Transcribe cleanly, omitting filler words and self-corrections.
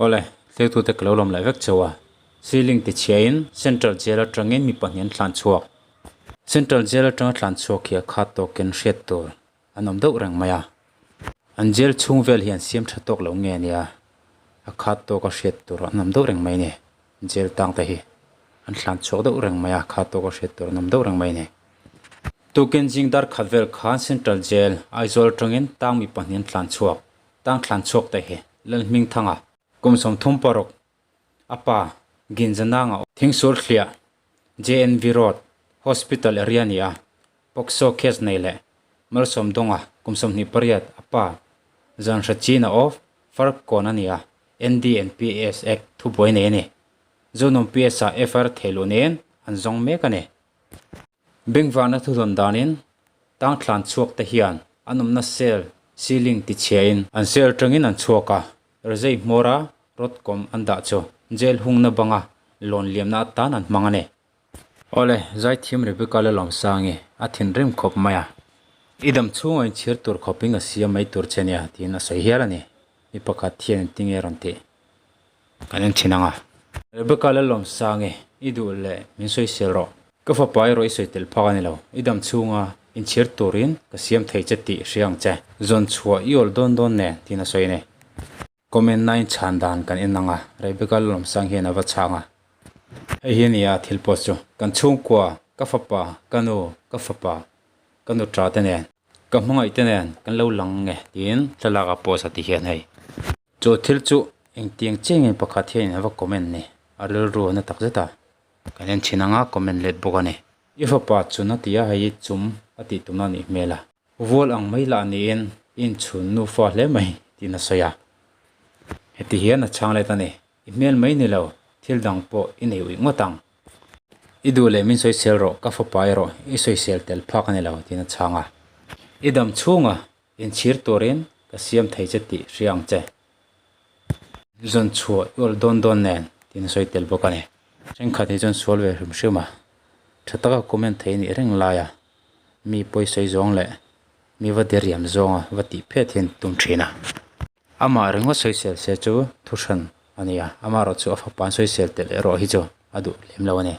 Awle, thlektute ka lo lawm leh vek chauh a. Ceiling ti chhiain Central Jail atangin mi pahnih an tlan chhuak. Central Jail atanga tlan chhuak hi a khat tawkin hriat tur an awm deuh reng mai a. An jail chhung vel hi an siam tha tawk lo nge nia, a khat tawka hriat tur an awm deuh reng mai a ni. Jail tang te hi an tlan chhuak deuh reng mai a, khat tawka hriat tur an awm deuh reng mai a ni. Tukin zing dar khat vel khan Central Jail, Aizawl atangin tang mi pahnih an tlan chhuak. Tang thlan chhuak te hi Lalhmingthanga kum 36 a pa Ginjananga Thingsul thliah JNV Road Hospital area ni a, POCSO case nei leh Malsawmdawnga kum 28 a pa Zanhrachina of Farkawn a ni a, NDNPS Act thubuai nei a ni. Zonawm PS ah FIR theiluh nen an zawng mek a ni. Bengvarna thudawn danin tang thlan chhuak te hian an awmna cell ceiling ti chhiain an cell tangin an chhuak a, rizei hmawra rod kawm an dah chu jail hungna banga lawn liamna atan an hmang a ni. Awle, zaithiam Rebecca Lalawmsangi a thinrim khawp mai a, I dam chhunga inchhir tur khawpin a siam mai tur che nia tiin a sawi hial a ni. Mi pakhat hian engtinge a rawn tih? Kan en thin ang a. Rebecca Lalawmsangi, i duh leh min sawisel rawh. Ka fapa erawh i sawi tel phak a ni lo. I dam chhunga inchhir turin ka siam thei che tih hria ang che. Zawn chhuah i awl dawn dawn nen tiin a sawi a ni. Comment nine chhan dan kan en ang a, Rebecca Lalawmsang hian a va chhang a. Hei hi a ni a thil post chu. Kan chhungkua, ka fapa, ka nu, ka fapa, ka nutra te nen, ka hmangaih te nen kan lo lang nge tiin thlalak a post a ti hian hei. Chu thil chu engtiang chiang in pakhat hian a va comment ni, a rilru a na tak zet a. Kan en thin anga comment let bawk a ni. I fapa chun a ti a, hei i chum a tih tumna a nih hmel a. Vual ang mai lah niin i inchhun nufa hle mai tiin a sawi a. Heti hian a chhang let a ni, i hmel mai ni lo, thil dang pawh i nei uih ngawt ang. I duh leh min sawisel rawh, ka fapa erawh i sawisel tel phak a ni lo tiin a chhang a. I dam chhunga Inchhir turin ka siam thei che tih hria ang che. Zawn chhuah i awlh dawn dawn nen tiin a sawi tel bawk a ni. Thenkhat hi chuan sual ve hrim hrim a, tha taka comment thei nih reng laia mi pawi sawi zawng leh mi va diriam zawnga va tih phet hian tum thin a. Amah ringawt sawisel se chu thu hran a ni a, amaherawhchu a fapa an sawisel tel erawh hi chu a duh lem lo a ni.